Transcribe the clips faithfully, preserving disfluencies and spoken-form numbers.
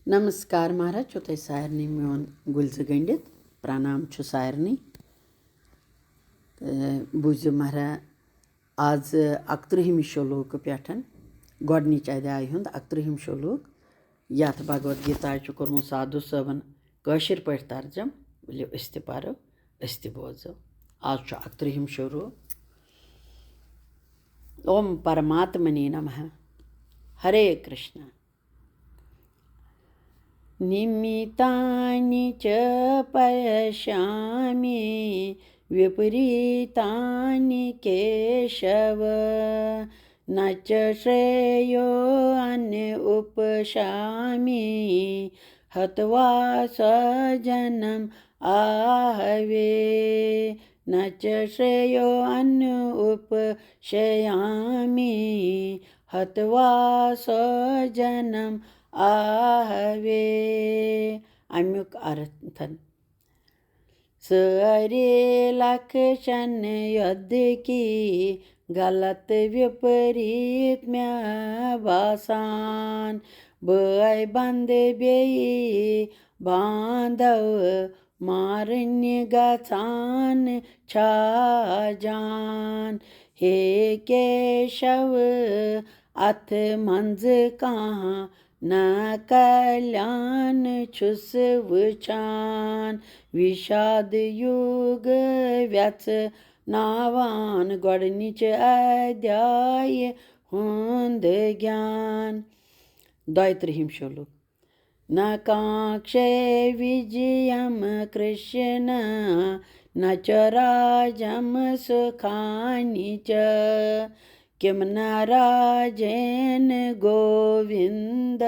نمسکار مہراہ، چھو تۄہہِ سارنٕے میون گُلۍ زٕ گٔنٛڈِتھ۔ پرنام چھُ سارنٕے۔ تہٕ بوٗزِو مہراہ، آز اَکترٕہمہِ شلوکہٕ پٮ۪ٹھ، گۄڈٕنِچ ادھیایہِ ہُنٛد اَکترٕہِم شلوک، یَتھ بھگوت گیتا چھُ کوٚرمُت سادھو صٲبن کٲشِر پٲٹھۍ ترجم۔ ؤلِو أسۍ تہِ پرو، أسۍ تہِ بوزو۔ آز چھُ اَکترٕہِم شلوک۔ اوم پرماتمنے نمہ۔ ہرے کرشنا۔ निमित्तानि च पश्यामि विपरीतानि केशव। न च श्रेयो अनुपशामि हत्वा स्वजनम् आहवे। न च श्रेयो अनुपशामि हत्वा स्वजनम् आहवे। اَمیُک ارتھ۔ سٲرے لکشن یود کی غلط وپریت مےٚ باسان، بٲے بنٛد بیٚیہِ باندھو مارنہِ گژھان چھا جان۔ ہے کیشو، اتھ منٛز کانٛہہ نہ کلیان چھُس وٕچھان۔ وشاد یوگ ویژھناوان گۄڈنِچ ادھیایہِ ہُنٛد گیان۔ دۄیہِ ترٕٛہِم شلوک۔ न काङ्क्षे विजयं कृष्ण न च राज्यं सुखानि च। किं न राज्येन गोविन्द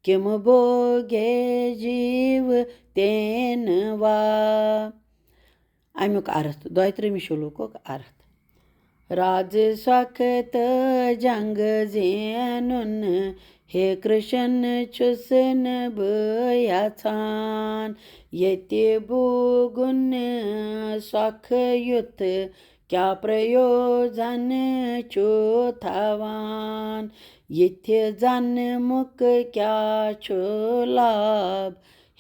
किं भोगे जीवितेन वा। اَمیُک ارتھ، دۄیہِ ترٕٛہمہِ شلوکُک ارتھ۔ راز سۄکھ تہٕ جنگ زینُن ہے کرشن چھُس نہٕ بہٕ یژھان۔ ییٚتہِ بہٕ گُنہٕ سۄکھ یُتھ کیٛاہ پرٛیوزن چھُ تھاوان؟ یِتھِ زنمُک کیٛاہ چھُ لابھ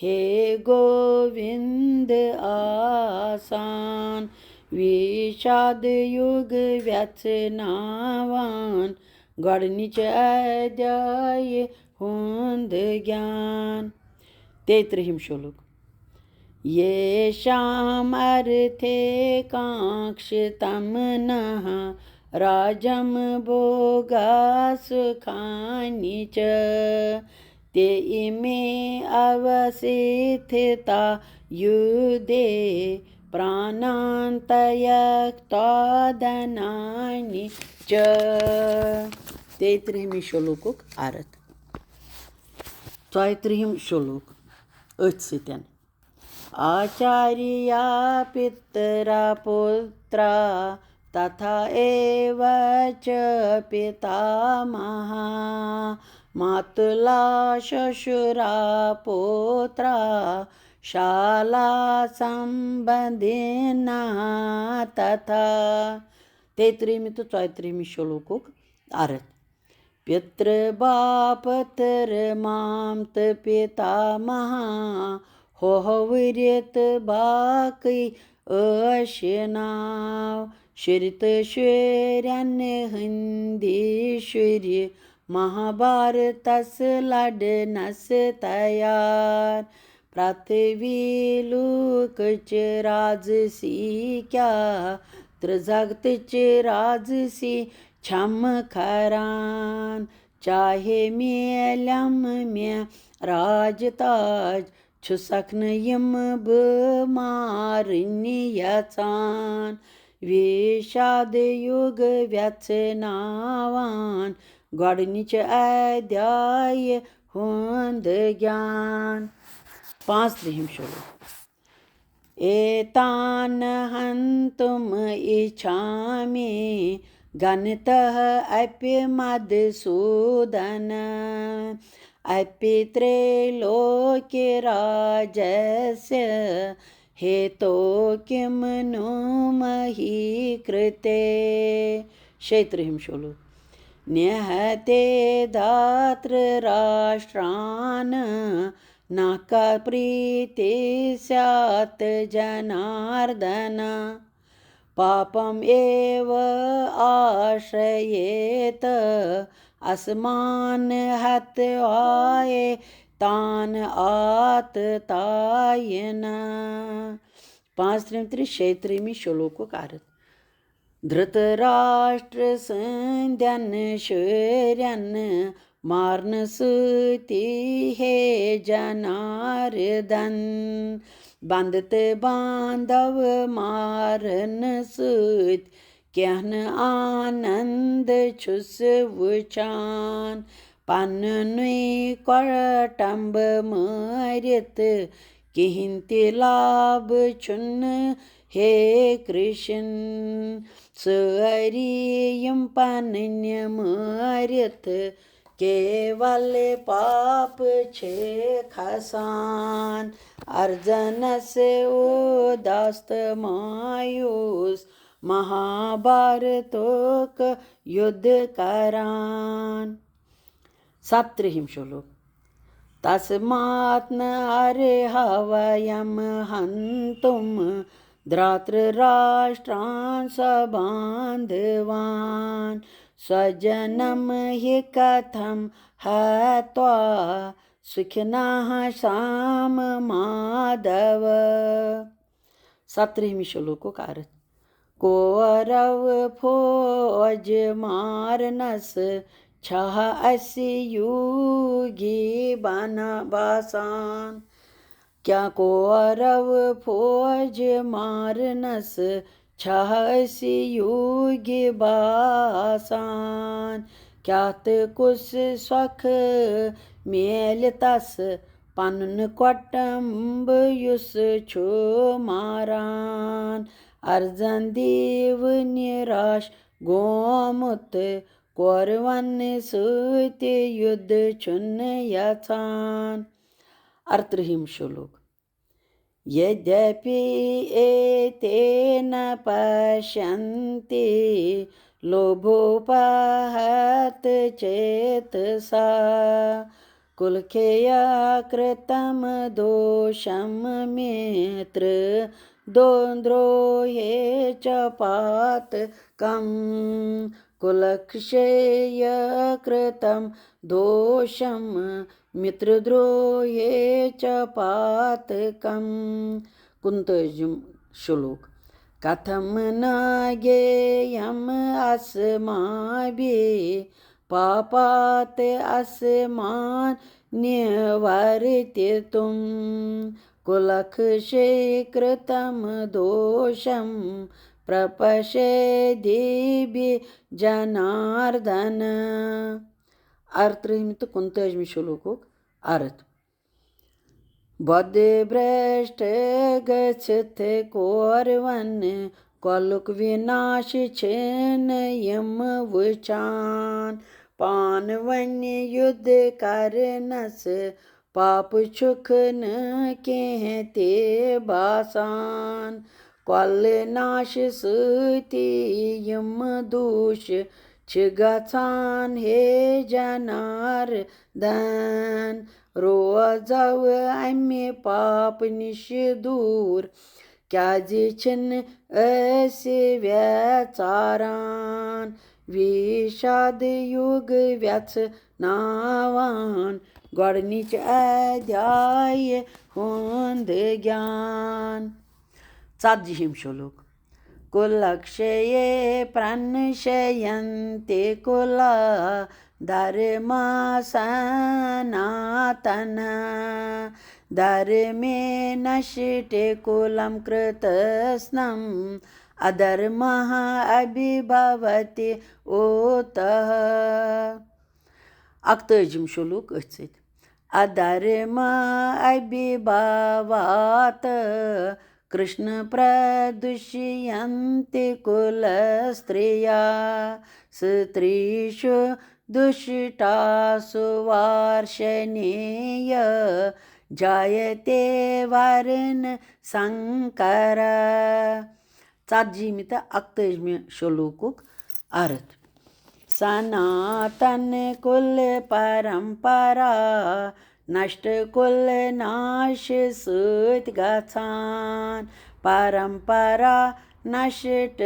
ہے گووِند آسان؟ وِشاد یُگ وٮ۪ژھناوان گۄڈٕنِچ ادھیایہِ ہُنٛد گیان۔ تیٚیہِ ترٕٛہِم شلوک۔ येषामर्थे काङ्क्षितं नः राज्यं भोगाः सुखानि च। ते इमे अवस्थिता युद्धे प्राणान् त्यक्त्वा धनानि च। تیٚیہِ ترٕٛہمہِ شلوکُک ارتھ۔ ژۄیہِ ترٕٛہِم شلوک أتھۍ سۭتۍ۔ आचार्या पितरा पुत्रा तथा एव च पितामहा। मातुला श्वशुरा पौत्रा शाला सम्बन्धिनः तथा। تیٚیہِ ترٕٛہمہِ تہٕ ژۄیہِ ترٕٛہمہِ شلوکُک ارتھ۔ پتر باپتر مامت پتامہا ہوہوریت باقٕے ٲشناو۔ شُرۍ تہٕ شُرٮ۪ن ہٕنٛدۍ شُرۍ مہابھارتس لڑنس تیار۔ پرتھوی لوکچ رازسی کیا ترزگتچ رازسی چھم کھران۔ چاہے میلم مےٚ راج تاج، چھُسکھ نہٕ یِم بہٕ مارٕنۍ یژھان۔ وِشاد یُگ وٮ۪ژھناوان گۄڈٕنِچ ادھیایہِ ہُنٛد گیان۔ پانٛژھ ترٕٛہِم شلوک۔ एतान् हन्तुम् इच्छामि घ्नतः अपि मधुसूदन। अपि त्रैलोक्यराज्यस्य हेतोः किं नु महीकृते। شیٚیہِ ترٕٛہِم شلوک۔ निहते धातृराष्ट्रान् न का प्रीतिः स्यात् जनार्दन। पापम् एव आश्रयेत अस्मान् हत्वा तान् आततायिनः। پانٛژترٕٛہِم تہٕ شیٚیہِ ترٕٛہمہِ شلوکُک عرض۔ دھرتراشٹر سٕنٛدٮ۪ن شُرٮ۪ن مارنہٕ سۭتی ہے جناردن، بنٛد تہٕ باندھو مارنہٕ سۭتۍ کینٛہہ نہٕ آنند چھُس وٕچھان۔ پننُے کۄٹمب مٲرِتھ کِہِنۍ تہِ لابھ چھُنہٕ ہے کرشن۔ سٲری یِم پنٕنۍ مٲرِتھ کیول پاپ چھِ کھسان۔ ارجنس اُداس تہٕ مایوس مہابھارتُک یُدھ کران۔ ستترٕٛہِم شلوک۔ تسمات نہ ارہا ویم ہنتم دھرتراشٹران سباندھوان، سوجنم ہی کتھم ہتوا سکھنہ سام مادو۔ ستترٕٛہمہِ شلوکُک عرض۔ کورو فوج مارنس چھا اسہِ یوگی بنا باسان؟ کیا کورو فوج مارنس چھا اسہِ یوگی باسان؟ کیا تہٕ کُس سۄکھ میلہِ تس پنُن کۄٹمب یُس چھُ ماران؟ ارجن دیو نراش گومُت کورون سۭتۍ یُدھ چھُنہٕ یژھان۔ ارترٕٛہِم شلوک۔ یدپی ایتے نہ پشنتی لوبھوپہت چیتسا، کلکھیا کرتم دوشم متر دو دروہے چ پاتکم۔ کلکشیہ کرتم دوشم متر دروہے چ پاتکم۔ کُنتٲجِم شلوک۔ کتھم نہ گییم اسمابھی پاپات اسمان نورتتم۔ کلکشے کرتم دوشم پرپشے دیبھی جناردن۔ ارترٕٛہمہِ تہٕ کُنتٲجِمہِ شلوکُک عرض۔ بۄدھ برٛشٹ گٔژھِتھ کورون کۄلُک وِناش چھِنہٕ یِم وٕچھان۔ پانہٕ ؤنۍ یُدھ کرنس پاپہٕ چھُکھ نہٕ کینٛہہ تہِ باسان۔ کۄلہٕ ناش سۭتی یِم دوٗش چھِ گژھان ہے جناردن۔ روزو امہِ پاپہٕ نِش دوٗر، کیازِ چھِنہٕ أسۍ ویژاران؟ وِشاد یُگ ویژھناوان گۄڈنِچ ادھیایہِ ہُنٛد گیان۔ ژتجِہِم شلوک۔ کلکشیے پرنشینتی کلا دھرما سناتنا، دھرمے نشٹے کلم کرتسنم ادھرمہ ابھیبھوتی اوتہ۔ اکتٲجِم شلوک أتھۍ سۭتۍ۔ ادھرمہ ابھیبھوات کرشن پردوشینتی کلستریا، ستریشو دشٹاسو وارشنیہ جایتے ورن سنکرا۔ ژتجِہمہِ تہٕ اکتٲجِمہِ شلوکُک عرض۔ سناتن کل پرمپرا نشٹ کل ناش سۭتۍ گژھان۔ پرمپرا نشٹ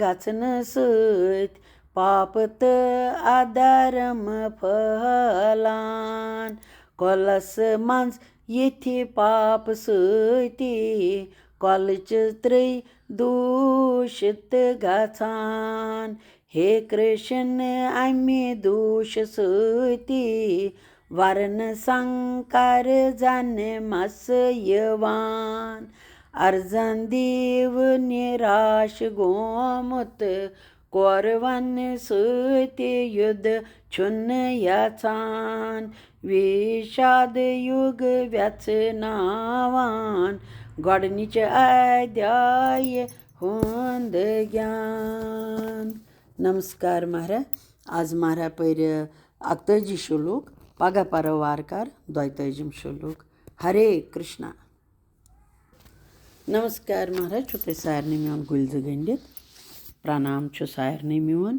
گژھنہٕ سۭتۍ پاپ تہٕ ادھرم پھٔہلان۔ کۄلس منٛز یِتھِ پاپ سۭتی کۄلچہِ ترٛے دوٗشِت گژھان۔ ہے کرشن، امہِ دوٗش سۭتی ورن سنکر جنمس یِوان۔ ارزن دیو نراش گومُت کورون سۭتۍ یُد چھُنہٕ یژھان۔ وِشاد یُگ ویژھناوان گۄڈنِچ ادھیایہِ ہُنٛد گیان۔ نمسکار مہرا۔ آز مہرا پٔرۍ اکتٲجی شلوک، پگاہ پرو وارٕ کار دۄیتٲجِم شلوک۔ ہرے کرشنا۔ نمسکار مہرا، چھُ تۄہہِ سارنٕے میون گُلۍ زٕ گٔنٛڈِتھ۔ پرنام چھُ سارنٕے میون۔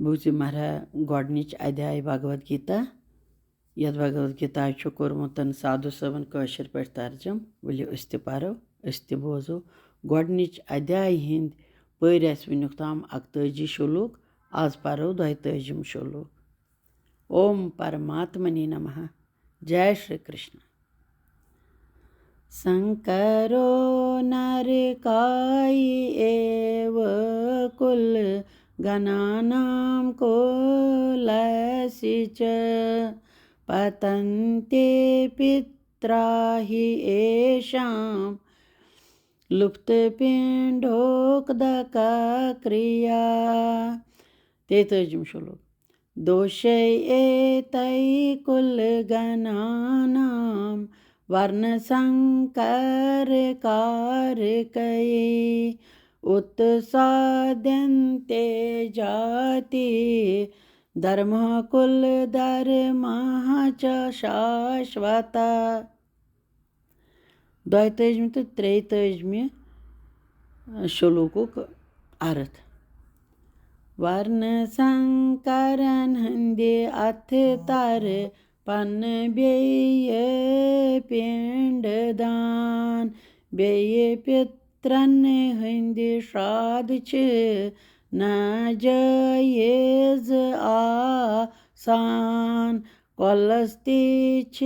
بوٗزِو مہرا گۄڈٕنِچ ادھیاے بھگوت گیتا، یتھ بھگوت گیتا چھُ کوٚرمُت سادھو صٲبن کٲشِر پٲٹھۍ ترجم۔ ؤلِو أسۍ تہِ پرو، أسۍ تہِ بوزو۔ گۄڈٕنِچ ادھیاے ہٕنٛدۍ پٔرۍ اَسہِ وٕنیُک تام اکتٲجی شلوک، آز پرو دۄیتٲجِم شلوک۔ اوم پرماتمنے نمہ۔ جے شری کرشنا۔ سنکرو نرکائی ایو کل گنانام کولسی چ پتنتے پترا ہی ایشام لپت پنڈوک دکا کریا۔ تیتٲجِم شلوک۔ دوشے ایتے کل گنانام ورن سنکر کارکے اتسادنتے جاتی دھرم کل دھرم چ شاشوتا۔ دۄیتٲجِمہِ تہٕ ترٛیٚیہِ تٲجِمہِ شلوکُک ارتھ۔ ورن سنکرن ہٕنٛدِ اتھٕ تر پن بیٚیہِ پنڈ دان، بیٚیہِ پترن ہٕنٛدِ شرٛادھ چھِ ناجٲیز آسان۔ کۄلس تہِ چھِ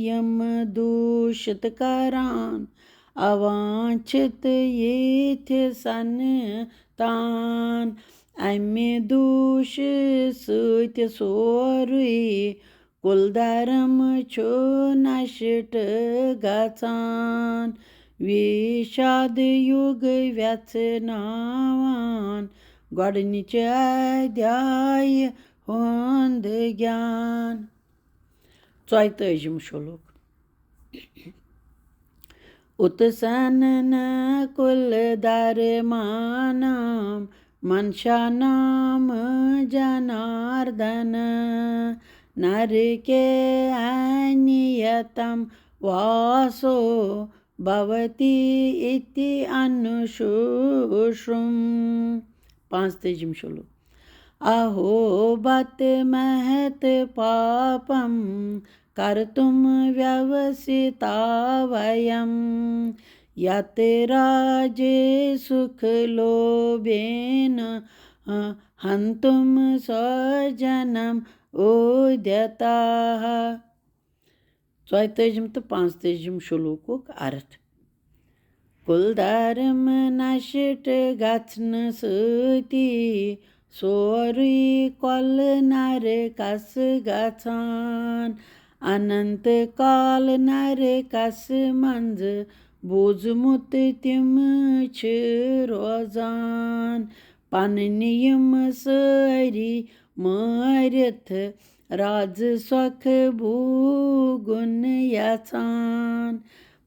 یِم دوٗشِت کران، اواں چھِ تہٕ ییٖتھۍ سنتان۔ امہِ دوٗشہٕ سۭتۍ سورُے کُل دھرم چھُ نشٹ گژھان۔ وِشاد یُگ ویژھناوان گۄڈٕنِچ ادھیایہِ ہُنٛد گیان۔ ژۄیتٲجِم شلوک۔ اتسنن کل دھرمانام منشانام جناردن نرکے انیتم واسو بھوتی اتی انشوشم۔ پانٛژتٲجِم شلوک۔ اہو بت مہت پاپم کرتم ویوستا ویم یت راجے سکھ لوبھین ہنتم سوجنم ادیتا۔ ژۄیتٲجِم تہٕ پانٛژتٲجِم شلوکُک ارتھ۔ کُل دھرم نشٹ گژھنہٕ سۭتی سورُے کۄلہٕ نرکس گژھان۔ اننت کال نرکس منٛز بوٗزمُت تِم چھِ روزان۔ پنٕنۍ یِم سٲری مٲرِتھ رازٕ سۄکھٕ بوٗگُن یژھان۔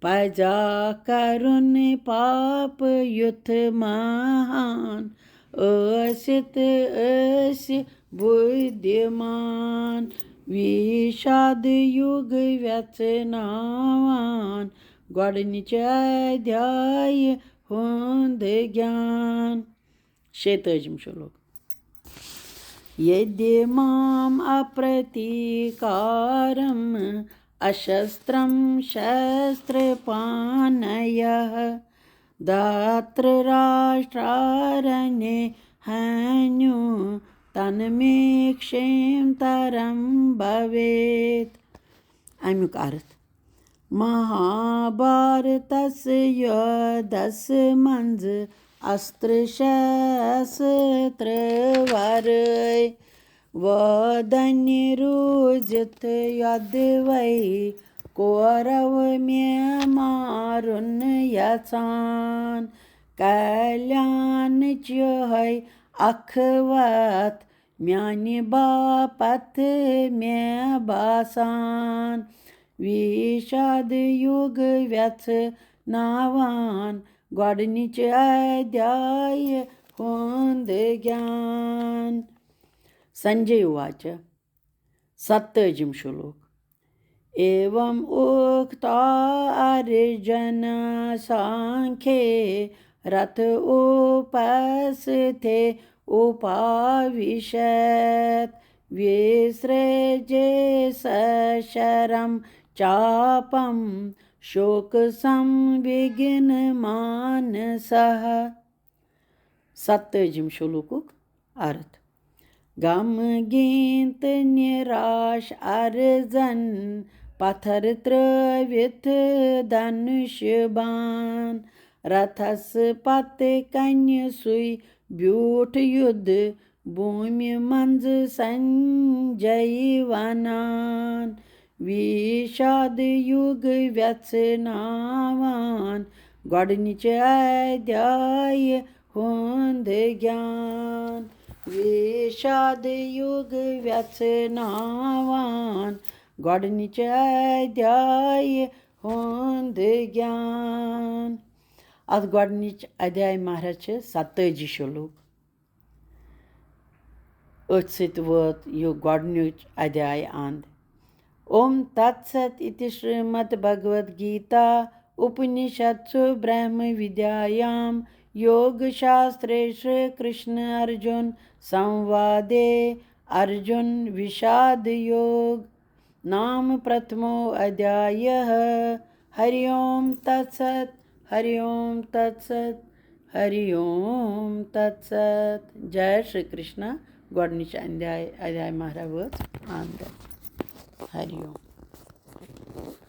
پزا کرُن پاپ یُتھ مہان ٲسِتھ ٲسۍ بُدھِمان۔ وِشاد یُگ ویژھناوان گۄڈٕنِچ ادھیایہِ ہُنٛد گیان۔ شیٚتٲجِم شلوک۔ यद्यमाम् अप्रतीकारम् अशस्त्रं शस्त्रपाणयः। धातृराष्ट्रारणे हन्युः तन्मे क्षेमतरं भवेत्। اَمیُک عرض۔ مہابھارتس یُدھس منٛز اسطرٕ شسطرٕ ورٲے وٲدنۍ روٗزِتھ یۄدوَے کورو مےٚ مارُن یژھان۔ کلیانٕچ یِہوٚے اکھ وَتھ میانہِ باپتھ مےٚ باسان۔ وِشاد یُگ وٮ۪ژھناوان گۄڈٕنِچ ادھیایہِ ہُنٛد گیان۔ سنجے واچ۔ ستٲجِم شلوک۔ एवम् उक्त्वा अर्जुनः साङ्ख्ये रथ उपस्थे उपाविशत्। विसृज्य स शरं चापं शोकसंविघ्नमानसः। ستٲجِم شلوکُک عرض۔ غمگیٖن تہٕ نِراش ارزن پتھر ترٲوِتھ دھنُش بان۔ رتھس پتہٕ کنہِ سُے بیوٗٹھ یُدھ بھوٗمہِ منٛز سنجے ونان۔ وِشاد یُگ وٮ۪ژھناوان گۄڈٕنِچ ادھیایہِ ہُنٛد گیان۔ وِشاد یُگ وٮ۪ژھناوان گۄڈٕنِچ ادھیایہِ ہُنٛد گیان۔ اتھ گۄڈٕنِچ ادھیایہِ مہراہ چھِ ستٲجی شلوک۔ أتھۍ سۭتۍ وٲژ یہِ گۄڈٕنِچ ادھیایہِ اند۔ اوم تت ست اِتی شریمد بھگوت گیتا اُپنِشدسُ برہم ودیایام یوگ شاسترے شری کرشن ارجُن سموادے ارجُن وِشاد یوگ نام پرتھمو ادھیایہ۔ ہری اوم تت ست، ہری اوم تت ست، ہری اوم تت ست۔ جے شری کرشنا۔ گۄڈٕنِچ ادھیایہِ، ادھیایہِ مہراہ وٲژ اند۔ ہری اوم۔